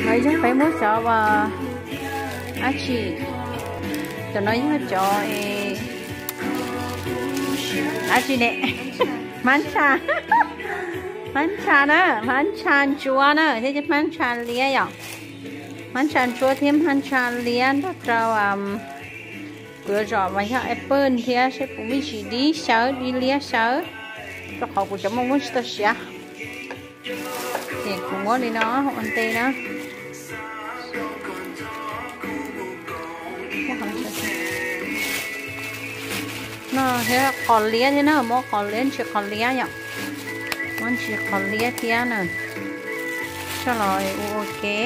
Yog peb muab cov uas dab tsi, cov no yog cov dab tsi ne? Hmab ntsha, hmab ntsha na, hmab ntsha ntsuab na thiab hmab ntsha liab yom. Hmab ntsha ntsuab thiab hmab ntsha liab nrog rau, kuv yuav zom mas yog apple thiab seb puas muaj tsis dib xyaw dib liab xyaw, rau qhov kuv cov muaj muab tsis tau siav. Ces kuv muab li no ua ntej na. No thiab qos liab thiab na, muab qos liab ntsis qos liab yom. Muab ntsis qos liab thiab na, coj los ua ua ke,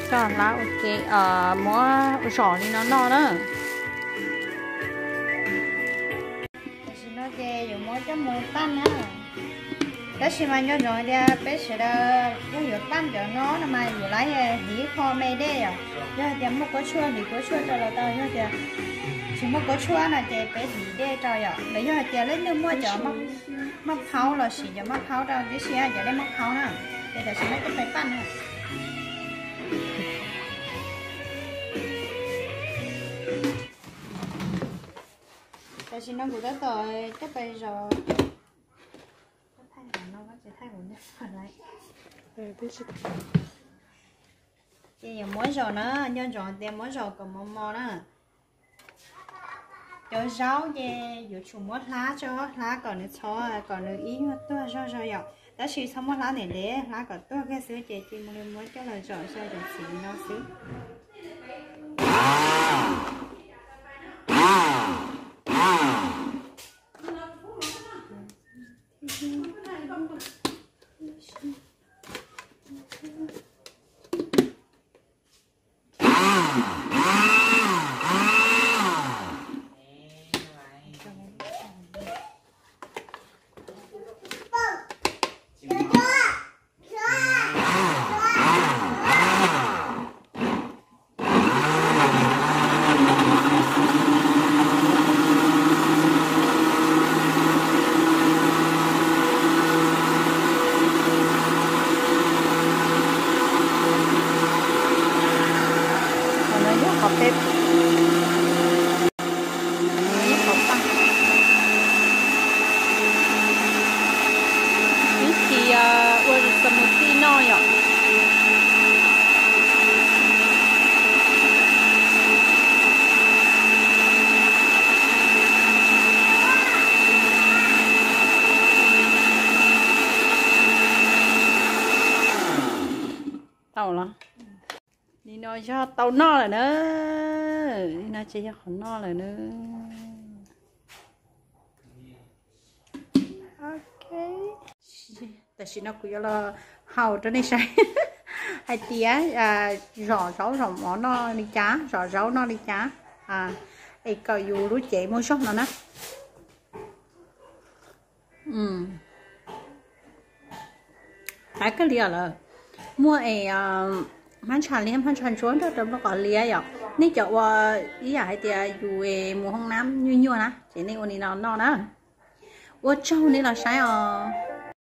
coj hlab ua ke, muab zom li no noj na. Tam sim no ces yuav muab coj mus paj na. Tab sis mas nco ntsoov tias peb sawv daws yog yuav paj cov no no mas yuav laib hliv qho me dej yom. Yog hais tias muaj kuab tshuaj hliv kuab tshuaj rau los tau, yog tias tsis muaj kuab tshuaj no ces peb hliv dej rau yom. Los yog hais tias leej twg muaj cov maj phaub los siv cov maj phaub rau tib si, cov dej maj phaub na. Ces tam sim no coj pais paj na. Tam sim no kuv tab tom coj pais zom. Ces yuav muab zom na, nco ntsoov tias muab zom kom mos mos na. Cov zaub ces yuav tsum muab hlab tso, hlab kom nws txhov, kom nws ib nyuag tuag zog zog yom. Tab sis txhob muab hlab ntev ntev, hlab kom tuag kiag xwb ces cia li muab coj los zom xyaw cov txiv no xwb. Qhov no yog qhov peb, qhov paj. Ib txhis ua smoothie noj yom. Tau los. Nim no yog tau noj lawm na. Nim no ces yog qhov noj lawm na. Ok. Tam sim no kuv yuav los haus rau nej saib hais tias zom zaub zom mov noj li cas, zom zaub noj li cas, es kom yus lub cev muaj zog no na. Qab kawg li os lawm. Muaj es hmab ntsha liab hmab ntsha ntsuab nrog rau nplooj qos liab yom. Nej cov uas ib yam hais tias yus mus hoob nab nyuaj nyuaj na ces nej ua li no noj na. Ua tsaug nej los saib os.